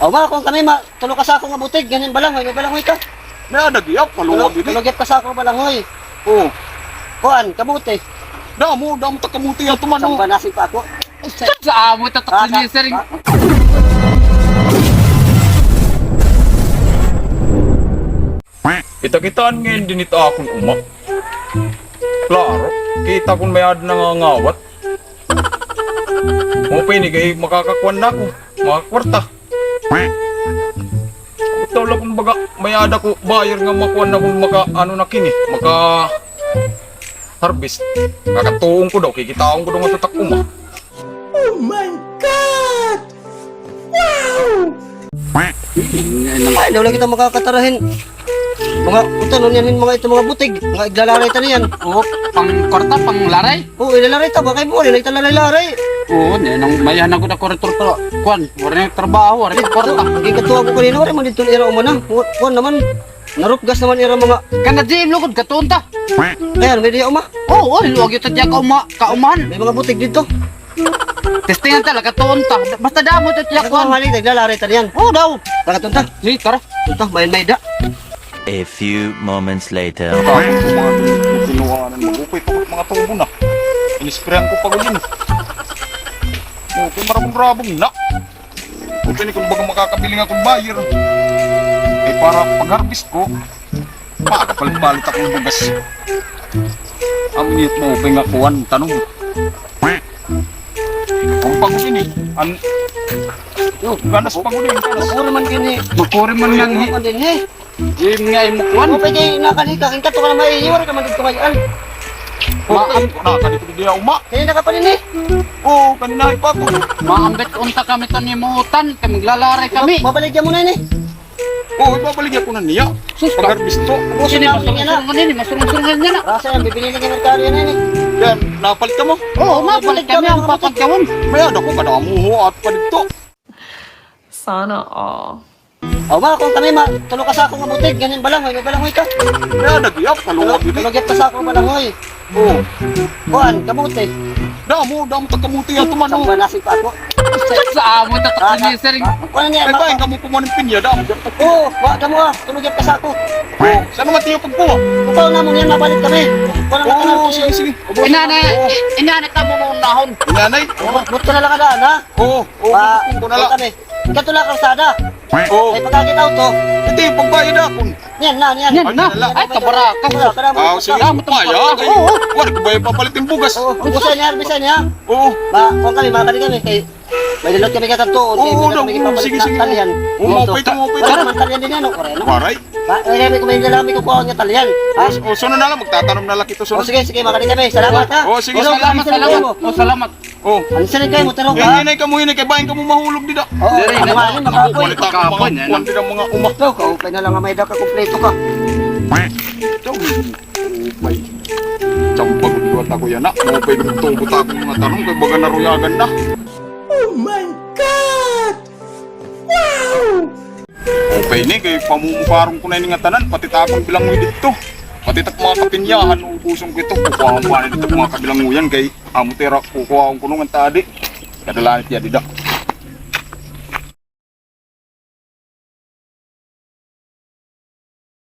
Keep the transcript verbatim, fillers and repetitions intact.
Aw, ma, kuan kami, ma, tulo ka sako nga butig, ngan hin balanghoy, may balanghoy ka. May-ada gihap, tulo, kaluwag ini. Tulo gihap ka sako balanghoy. Oo. Kuan, kamote. Damo, damo ta kamote ato man, oh. Samba nasig pa ako. Sa, sa amo, tatak ni sir. Kita-kitaan ngay-an dinhi it akon uma. Klaro, kita kon may-ada nangangawat. Maupay ini kay makakakuan na ako, makakwarta. Ito la kon baga may-ada ko buyer nga makuan na kon maka, ano na kini, maka-harvest. Kakatuon ko daw, kikitaon ko daw nga tatak uma. Oh my God! Wow! Ay, daw la kita makakatara hin mga, ito, ano niyan, hin mga ito, mga butig, mga iglalaray ta niyan. Oo, pangkwarta, panglaray? Oo, ilalaray ta, baka mo, rin, ito laray-laray. Oo, niyan, nang may hanag ko na ko rin, kuan, waray na trabaho, waray na kwarta. Ito, ang gigatuwa ko kanina, waray man dito ira umana. Kuan naman, narupgas naman ira mga. Kana di im lugod, katuon ta. Ayan, may diya uma. Oo, oo, luwag ito diya ka uma, kaumahan. May mga butig dito. Testingan ta, lakatuon ta. Basta damo ito, tiyak ko. Ako, hali, naglalari ta niyan. Oo daw. Lakatuon ta. Sige, tara. Ito, bayan may da. A few moments later. Tapos mga kinuhaan, mag-upay pa mga tubo na. Inisprayan ko pa gud yun. Okay, marabong-rabong na. Okay, ni kung baga makakabili nga akong buyer. Eh, para pag-harvest ko, makapalit-palit akong bugas. Ang init mo, okay nga kuwan, tanong. Ang pagod ini, an-, yo, ganas pagod ini, ganas. Makuri man kini. Makuri man yan, eh. Makuri man din, eh. Im nga imo kuan. Mao pa kay nakanika, king kato ka na may iwar ka man dito ngayon. Ma-, okay, nakanika diya uma. Kaya nakapanin eh. Oo, kanina pa ako. Maambit unta kami to ni Mutan, kay maglalaray kami. Mabaligyan mo na ini. Oo, ibabaligyan ko na niya. Sus, pag-harvest to. Sini, masurong-surungan ini, masurong-surungan niya na. Rasa yan, bibili na niya merkado yan ini. Yan, napalit ka mo? Oo, mapalit kami, ang papagkawon. May ada ko, kada amuho at pa dito. Sana all. Aw, ma, kung kami, ma, tulo ka sako nga butig, ganyan balanghoy, may balanghoy ka. May anak, yap, kaluwag ini. Tulo, tulo gyud ka sako balanghoy. Oo. Kuan, kamote. Damo, damo ta kamote ato man, oh. Samba nasig pa ako. Sa amo, tatak ni sir. Kuan niya, ay, bain kamo kumuha ng pinya, damo. Oo, wa, damo, ah, tulo gyud ka sako. Oo, saan naman tiyo pagkuha? Ikaw na mo niyan, mabalik kami. Kuan na. Oo, sige, sige. Inana, inana ta mo noon nahon. Inanay? Oo, buto na lang ka daan, ha? Oo. Oo, pa, kukuha na la. Kami. Kato la kalsada. Oo. Ay, pagkakita ko to. Ito yung pagbayad akon. Yan na, yan. Yan na. Ay, kabaraka. Kabaraka. Ah, sige. Salamat, paya. Oo. Wala ko ba yung papalit yung bugas? Oo. Bisa niya, bisa niya. Oo. Ba, kung kami, makakali kami kay may dilot kami kakadto. Oo, daw. Sige, sige. Talian. Oo, maupay ito, maupay ito. Wala man talian din yan, o, Coreno. Waray. Ba, eh, kami kumain na lang, may kukuha niya talian. Ha? O, sunod na lang, magtatanom na lang ito, sunod. O, sige, sige, makakali kami. Salamat, ha? O, sige, salamat, salamat. O, salamat. Oh. Ano sila kayo, motor ka? Hinay kamo, hinay kay bain kamo mahulog dida. Oo, diri na. Ano, makapoy. Kuan dida mga uma. Ito, kaupay na lang nga may daka, kompleto ka. Ito, upay. Tsampag duwat ako yana. Maupay, nagtubo ta akong mga tanong kay baga naruyagan na. Oh my God! Wow! Okay ni, kay pamumukaron ko na ini nga tanan, pati it akon bilanghoy didto. Pati it ak mga kapinyahan, ubuson ko ito. Kukuha ko pa didto mga kabilanghoyan, kay amo tira, kukuha ko kuno nga tadi. Kadalanan tiya dida.